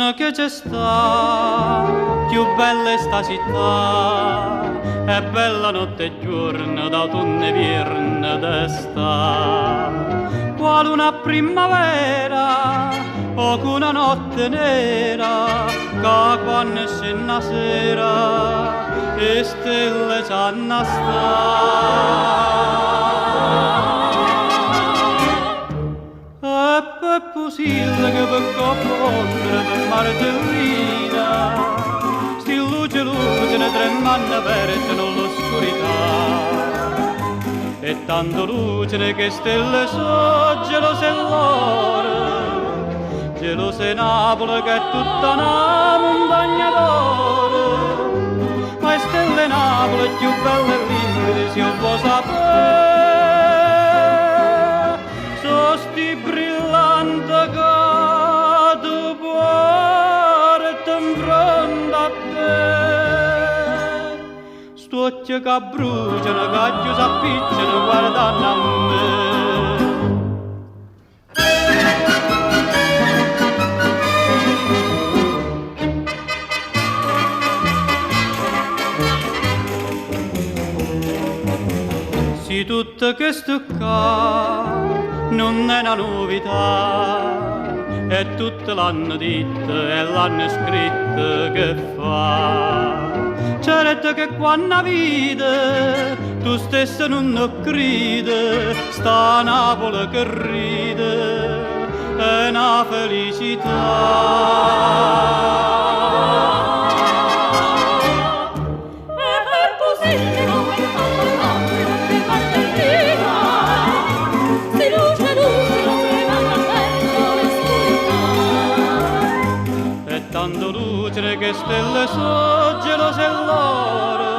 Munno che ce sta, cchiù bella 'e 'sta città, è bella notte e giorno, d'autunno e vierno, d'està. Cu 'a luna a primmavera o cu na notte nera, ca quanno scenne 'a sera 'e stelle ce hann' 'a sta. E pe Pusilleco, pe copp' Vommero, pe Margellina, sti luce luceno tremmanno perdeno ll'oscurità. E tanto luceno ch' 'e stelle so' gelose 'e lloro, gelose 'e Napule ch'è tutta na muntagna d'oro. Ma 'e stelle 'e Napule cchiù belle e limpide, si 'o vuò sapè, so' sti brillante ca tu puorte 'nfronte a te. St'uocchie ca bruciano, ca cchiù s'appicciano guardanno a me. Si tutto chesto ccà nun è na nuvità e tutte l'hanno ditto e l'hanno scritto che fa. Certo che quanno 'a vide tu stesso nun 'o cride, sta Napule che ride è na felicità. E per Posillipo, per Camposanto, per Margellina, sti luce luceno, tremano perdono l'oscurità. E tanto luceno ch' 'e stelle so' gelose 'e lloro,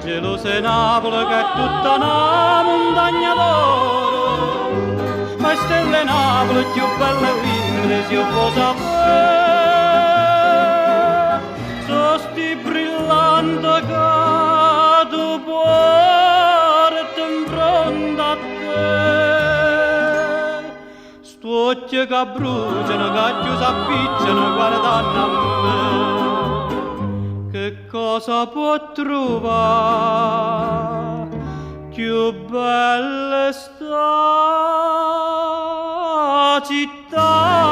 gelose 'e Napule ch'è tutta na muntagna d'oro. Ma 'e stelle 'e Napule cchiù belle e limpide, si 'o vuò sapè, so' sti brillante ca tu puorte 'nfronte a te. St'uocchie ca bruciano, ca cchiù s'appicciano guardanno a me. Che cosa può truvà cchiù bella 'e 'sta città?